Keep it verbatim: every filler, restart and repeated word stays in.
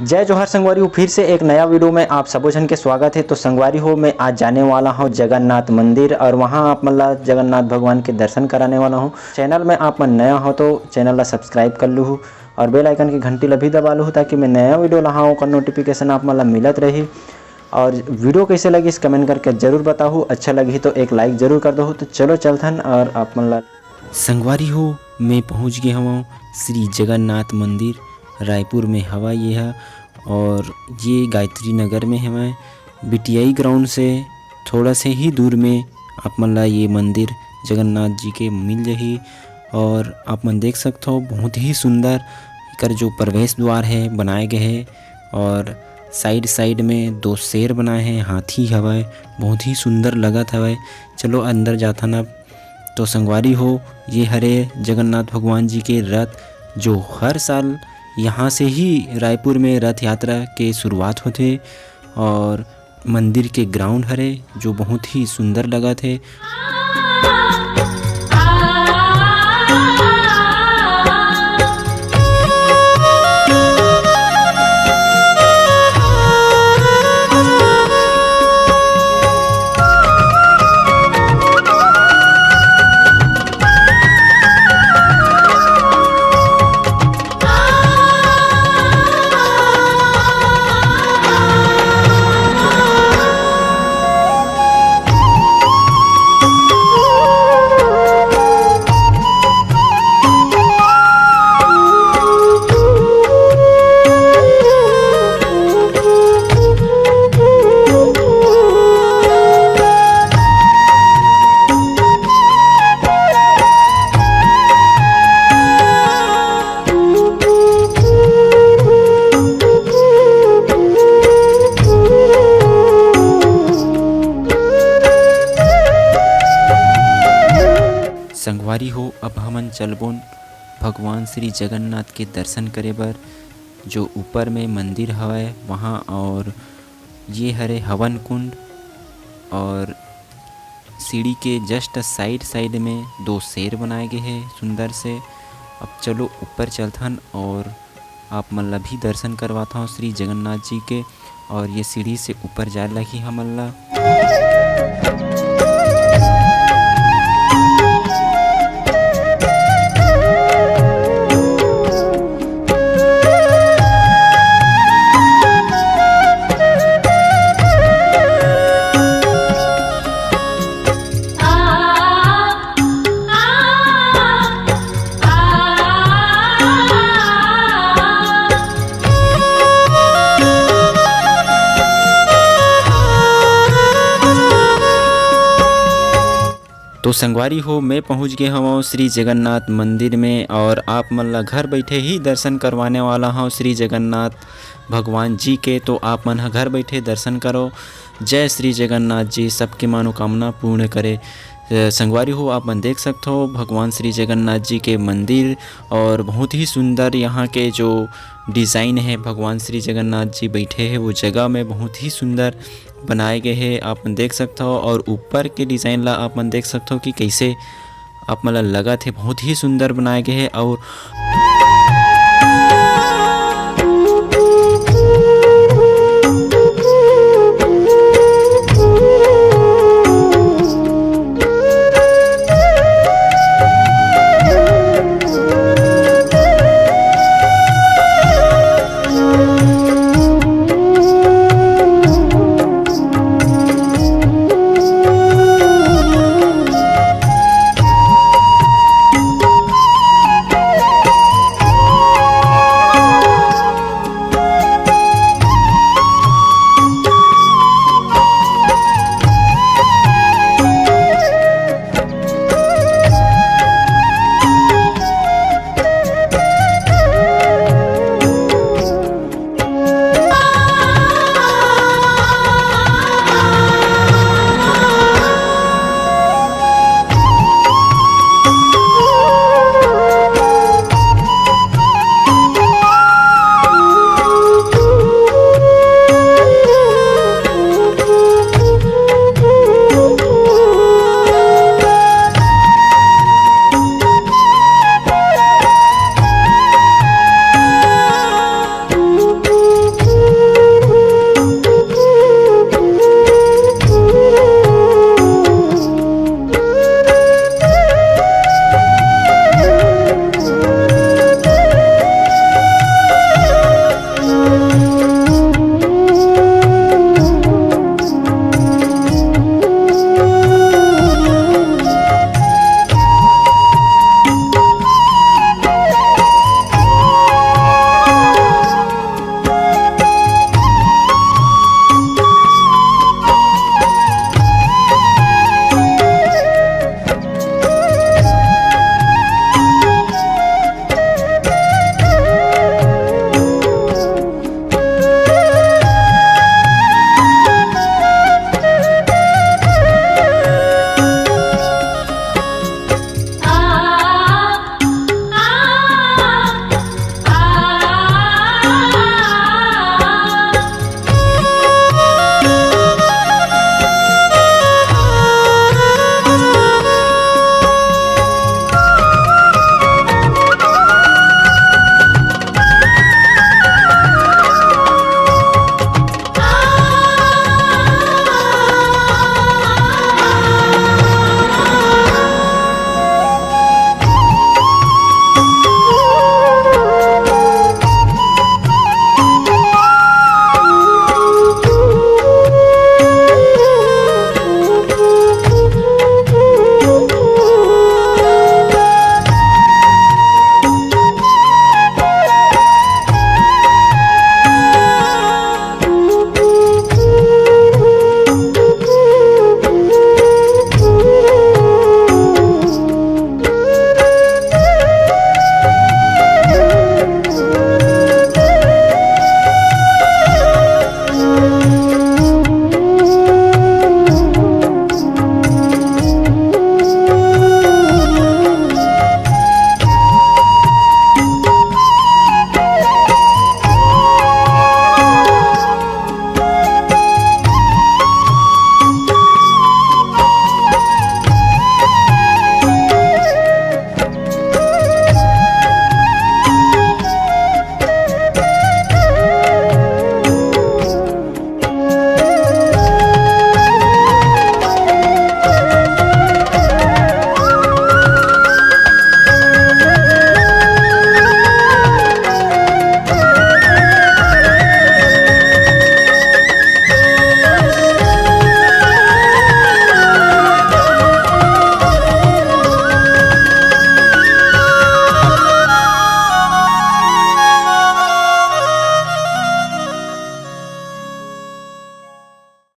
जय जोहार संगवारी हो, फिर से एक नया वीडियो में आप सबो झन के स्वागत है। तो संगवारी हो, मैं आज जाने वाला हूँ जगन्नाथ मंदिर और वहाँ आप मन ला जगन्नाथ भगवान के दर्शन कराने वाला हूँ। चैनल में आप मन नया हो तो चैनल ला सब्सक्राइब कर लूहू और बेल आइकन की घंटी ला भी दबा लूहू, ताकि मैं नया वीडियो लाहूँ ओकर नोटिफिकेशन आप मन ला मिलत रही। और वीडियो कैसे लगिस कमेंट करके जरूर बताहू, अच्छा लगी तो एक लाइक जरूर कर दहू। तो चलो चलथन और आप मन ला संगवारी हो, मैं पहुंच गे हवं श्री जगन्नाथ मंदिर, रायपुर में हवा ये ह। और ये गायत्री नगर में हवय। बीटीआई ग्राउंड से थोड़ा से ही दूर में आप मन ला ये मंदिर जगन्नाथ जी के मिल जाही। और आप मन देख सकथो, बहुत ही सुंदर एकर जो प्रवेश द्वार है बनाए गए है। और साइड साइड में दो शेर बनाए हैं, हाथी हवय, बहुत ही सुंदर लगत हवय। चलो अंदर जाथन अब। तो संगवारी हो, ये हरे जगन्नाथ भगवान जी के रथ, जो हर साल यहाँ से ही रायपुर में रथ यात्रा के शुरुआत होथे। और मंदिर के ग्राउंड हरे, जो बहुत ही सुंदर लगत हे। संगवारी हो, अब हमन चलबोन भगवान श्री जगन्नाथ के दर्शन करे बर, जो ऊपर में मंदिर हवय वहाँ। और ये हरे हवन कुंड, और सीढ़ी के जस्ट साइड साइड में दो शेर बनाए गए हैं सुंदर से। अब चलो ऊपर चलथन और आप मन ला भी दर्शन करवाता हूँ श्री जगन्नाथ जी के। और ये सीढ़ी से ऊपर जाए लगी हमन ला। तो संगवारी हो, मैं पहुंच गए हवं श्री जगन्नाथ मंदिर में, और आप मन ला घर बैठे ही दर्शन करवाने वाला हूँ श्री जगन्नाथ भगवान जी के। तो आप मन ह घर बैठे दर्शन करो। जय श्री जगन्नाथ जी, सबके मनोकामना पूर्ण करे। संगवारी हो, आप मन देख सकते हो भगवान श्री जगन्नाथ जी के मंदिर, और बहुत ही सुंदर यहाँ के जो डिज़ाइन है भगवान श्री जगन्नाथ जी बैठे हैं वो जगह में बहुत ही सुंदर बनाए गए हैं, आप मन देख सकते हो। और ऊपर के डिज़ाइन ला आप मन देख सकते हो कि कैसे आप मन ला लगत है बहुत ही सुंदर बनाए गए है। और